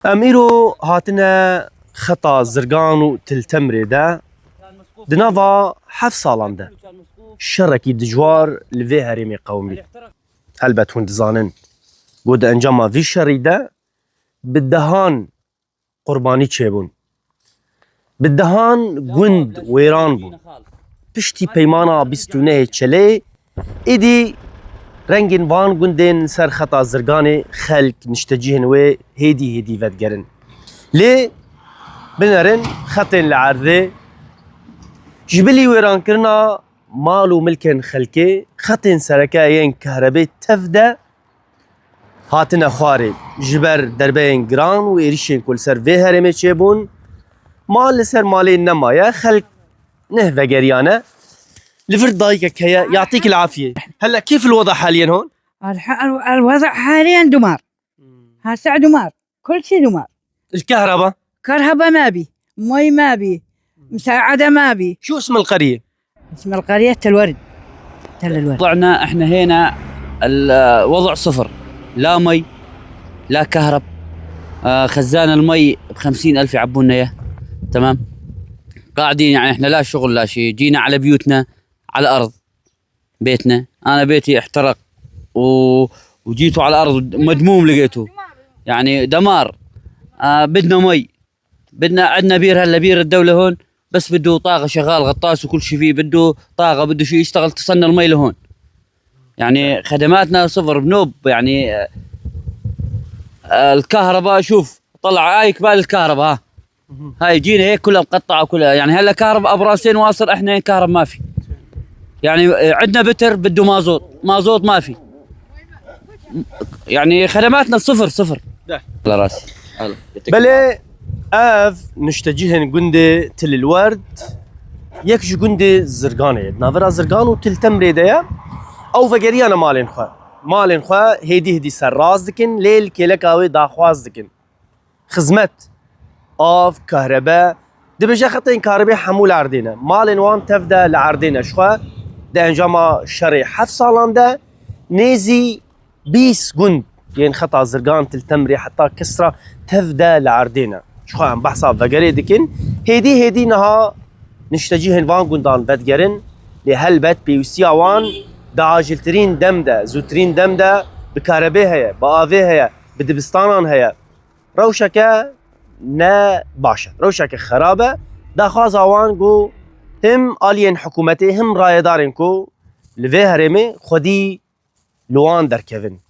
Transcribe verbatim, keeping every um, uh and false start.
Em îro hatine xeta Zirgan û Til Temrê de, di nava heft salan de şerekî dijwar li vê herêmê qewimî. Helbet hûn dizanin ku di encama vî şerî de bi dehan qurbanî çêbûn. Bi dehan gund wêran bûn. Piştî peymana bîst û nehê Çelê, êdî rengên van gundên ser xeta Zirganê xelk, niştecihên wê hêdî hêdî vedigerin. Lê binerin xetên li erdê ji bilî wêrankirina mal û milkên xelkê, xetên sereke yên kahrebê tev de hatine xwarê. Ji ber derbeyên giran û êrîşên ku li ser vê herêmê çêbûn, mal li ser malê nemaye, xelk neh vegeriyane. Li vir dayikek heye, yatîk el afiyê. Hela kîf el weda haliyen hon? الح-، ال-، الوضع حاليا دمار. هسه دمار. كل شيء دمار. الكهرباء؟ كهرباء ما بي، مي ما بي، مساعدة ما بي. شو اسم القرية؟ اسم القرية تل الورد. تل الورد. وضعنا احنا هنا الوضع صفر، لا مي، لا كهرب. آه، خزان المي بخمسين ألف يعبونا إياه. تمام؟ قاعدين، يعني، احنا لا شغل لا شيء، جينا على بيوتنا، على الأرض، بيتنا. أنا بيتي احترق و-، وجيته على الأرض مدموم لقيته، يعني، دمار. آه، بدنا مي، بدنا، عندنا بير، هلا بير الدولة هون، بس بده طاقة، شغال غطاس وكل شيء فيه، بده طاقة، بده شيء يشتغل، تصلنا المي لهون. يعني خدماتنا صفر بنوب، يعني، آه، الكهرباء، شوف، طلع هاي كبال الكهرباء، ها. هاي جينا هيك كلها مقطعة، كلها، يعني، هلا كهرباء أبو راسين واصل، احنا كهرب ما في. يعني، آه، عندنا بتر بده مازوت، مازوت ما في. يعني خدماتنا صفر صفر. على راسي. هلا. يعطيك Belê, ev niştecihên gundê Til el Werd, yek ji gundê Zirganê ye. Di navbera Zirgan û Til Temrê de ye. Ew vegeriyane malên xwe. Malên xwe hêdî hêdî serrast dikin, lê li kêleka wê daxwaz dikin. Xizmet, av, kahrebe, dibêje xetên kahribê hemû li erdê ne. Malên wan tev de li erdê ne. Ji xwe di encama şerê heft salan de nêzî bîst gund yên xeta Zirgan, Til Temrê heta Kisra tev de li erdê ne. Ji xwe em behsa vegerê dikin. Hêdî hêdî niha niştecihên van gundan vedigerin. Lê helbet pêwîstiya wan di aciltirîn dem de, zûtirîn dem de bi karebê heye, bi avê heye, bi dibistanan heye. Rewşeke ne baş e, rewşeke xerab e. Daxwaza wan ku him aliyên hikûmetê, him rayedarên ku li vê herêmê xwedî li wan derkevin.